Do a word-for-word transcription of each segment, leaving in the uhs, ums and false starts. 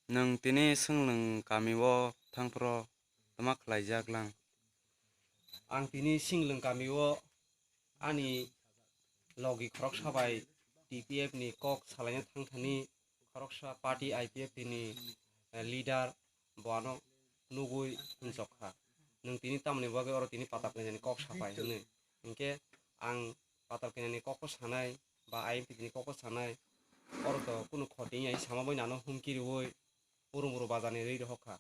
Nwng tini Singlwng kamio thangphro tma khlaijak lang? Ang tini Singlwng kamio ani logi khoroksa bai T P F ni kok salaina thangthani khoroksa party I P F T ni, eh, leader bo ano nugwi hwnjok kha. Nwng tini tamoni bagwi oro tini patal kainani kok sapai hwnwi? Hinkhe ang patal kainani kokbo sanai ba I M P T ni kokbo sanai, oro to kunu khoti wngya, sama bai nano humki rwui Purung buru bazar ni rwi rohor kha.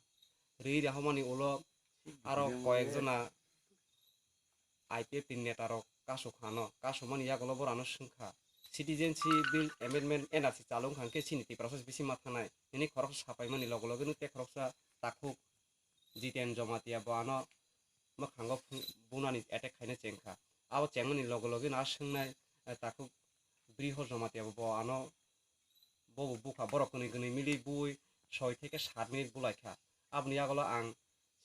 Rwi rohormani ulo aro koyek jona I P F T ni neta rok kasuk kha no, kasukmani yagulo borok ano swng kha, citizenship bill amendment N R C chalo wngkha, hwnkhe chini Tiprasa bisi ma thanai? Nini khoroksa sapaimani loge loge no tei khoroksa takhuk Jiten Jamatia bo ano mwkhango phung-, bunani attack khaina cheng kha. Abo chengmani loge loge no a swngnai, eh, takhuk Briho Jamatia bo ano bo bo bukha, borok kwnwi kwnwi mili bui soi theke sat minute bulai kha. Aboni yagulo ang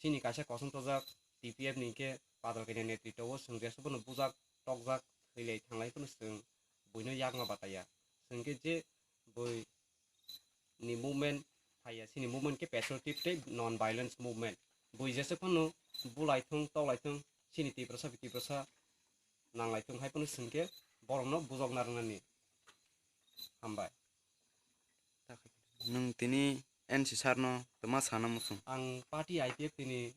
chini kaisa kosom tojak T P F ni hinkhe patal kainani netritwo o chwng jeswk bono bujak tokjak thwilai thanglai phano chwng buino yakma bataiya. Chwng khe je bui ni movement phaiya, chini movement khe patriotic tei non violence movement. Bui jeswk phano bulai thung, toklai thung, chini Tiprasa bai Tiprasa nanglai thung hai phano chwng khe borokno bujokna rwnani. Hambai. Nwng tini N C sir no tma sana muchung? Ang party I P F T ni,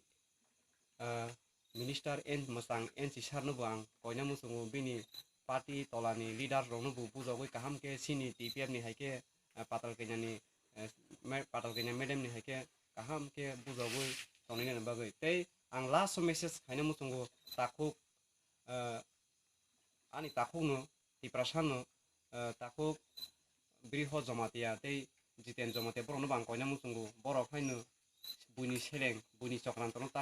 ah, minister N, mwchang N C sir no bo ang koina muchungo, bini party tola ni leader rok no bo bujogwi kaham khe chini T P F ni hai khe, ah, patal kainani, eh, me-, patal kaina madam ni hai khe kaham khe bujogwi tonina bagwi. Tei ang last o message khaina muchungo takhuk, ah, ani takhukno, Tiprasano, eh, takhuk Briho Jamatia tei Jiten Jamatia borokno bo ang koina muchungo. Borok haino buini seleng, buini chokrantono ta